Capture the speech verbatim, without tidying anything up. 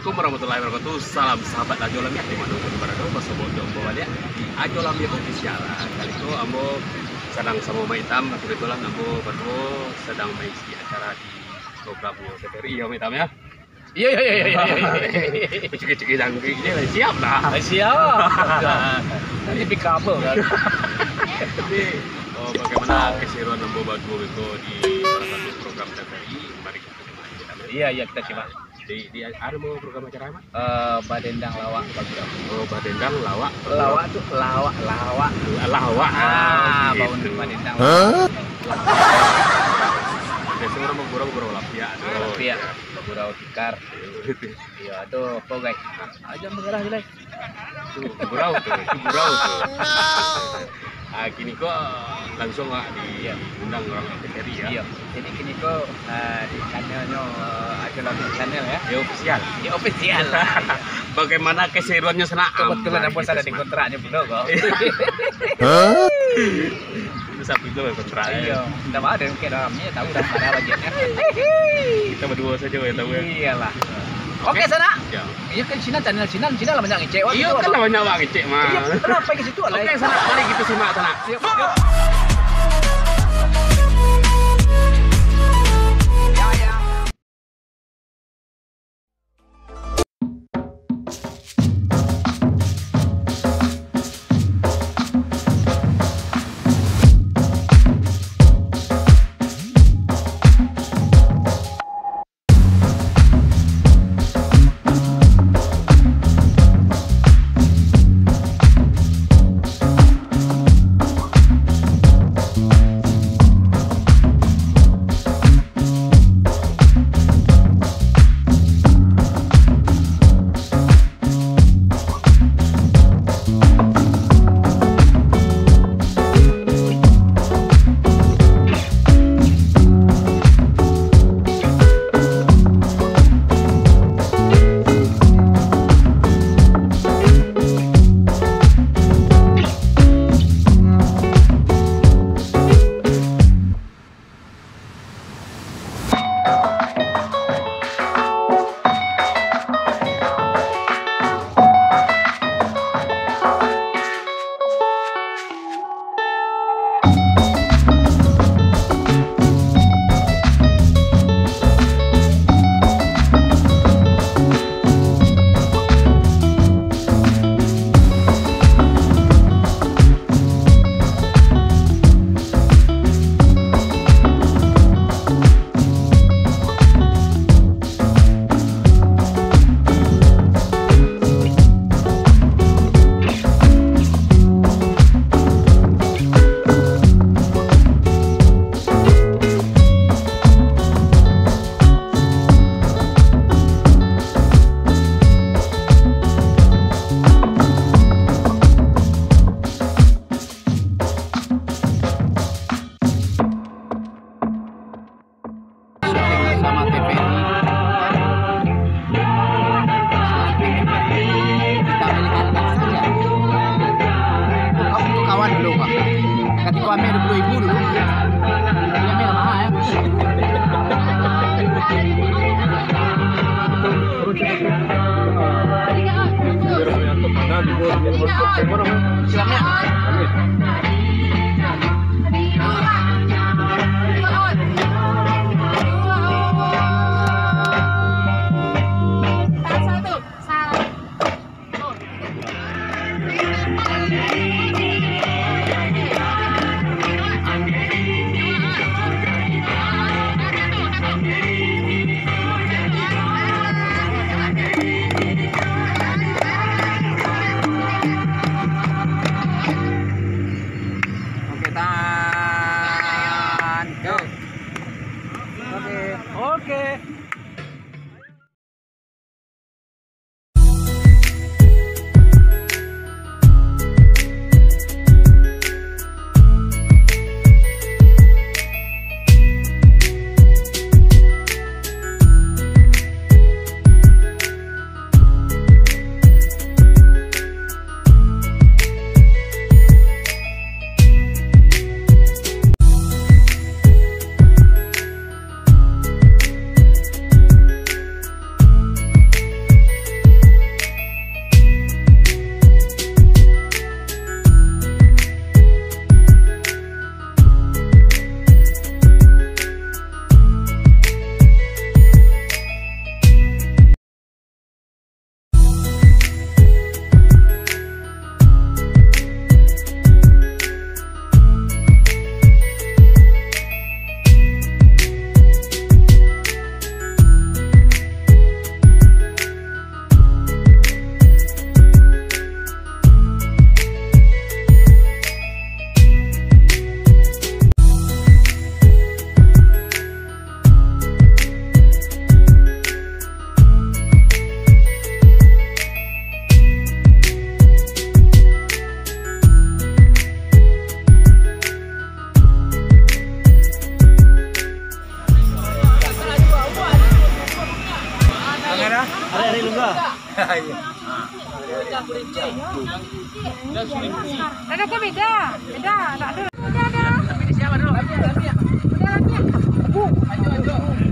Assalamualaikum warahmatullahi wabarakatuh. Salam sahabat Ajo Lamiah di mano pun barado, basobok jo ambo baliak di Ajo Lamiah Official. Kali ko ambo sadang samo Mak Itam, kebetulan ambo baduo sadang maisi acara di programnyo T V R I, yo, Mak Itam, yo. Iyo, iyo, iyo, iyo, iyo, iyo. Cekik-cekik jangkrik je lah, siap lah. Ah, siap. Nanti pick up kan. Tapi, oh, bagaimana keseruan ambo baduo beko di salah satu program T V R I? Mari kita dengar. Iya, iya, kita simak. Di, di, ada mau program acara apa? Eh, badendang lawak bagurau. Oh, badendang lawak. Lawak tu lawak, lawak. Lawak. Ah, ah, bau gitu. Badendang. Hah? Biasa orang bagurau, gurau lapiak tu. Ah, lapiak. Iya. Bagurau tikar. Iya, tu apa, guys? Ah, jangan bergerak je, guys. Tu gurau tu, tu gurau tu. Ah, kini ko langsung awak diundang urang T V R I, ya. Iya. Jadi kini ko, ah, di channelnyo, ah, Ajo Lamiah Channel, ya. Ya, official. Ya, official. Bagaimana keseruannya sanak? Kebetulan ambo sadang di kontraknyo pulo ko. Hah? Itu sapi tu kontrak, ya. Iya. Ndak ada mungkin dalam ni, tahu dah mana bagiannya. Kita berdua saja yang tahu, ya. Iyalah. Oke, sanak. Ya. Iyo kan, sinan channel, sinan, sinan lah banyak ngecek. Iyo kan, lah banyak banget ngecek mah. Iyo, kenapa ke situ lah? Oke, sanak, mari kita simak, sanak. Yuk, yuk. Sama T V R I. Kita beli kandang saja. Kau tu kawan dulu, Pak. Katiko ambil dua puluh ribu dulu. Dia ambil mahal, ya. Silamnya. Ada kok beda? Beda, tak ada. Udah ada. Udah lagi.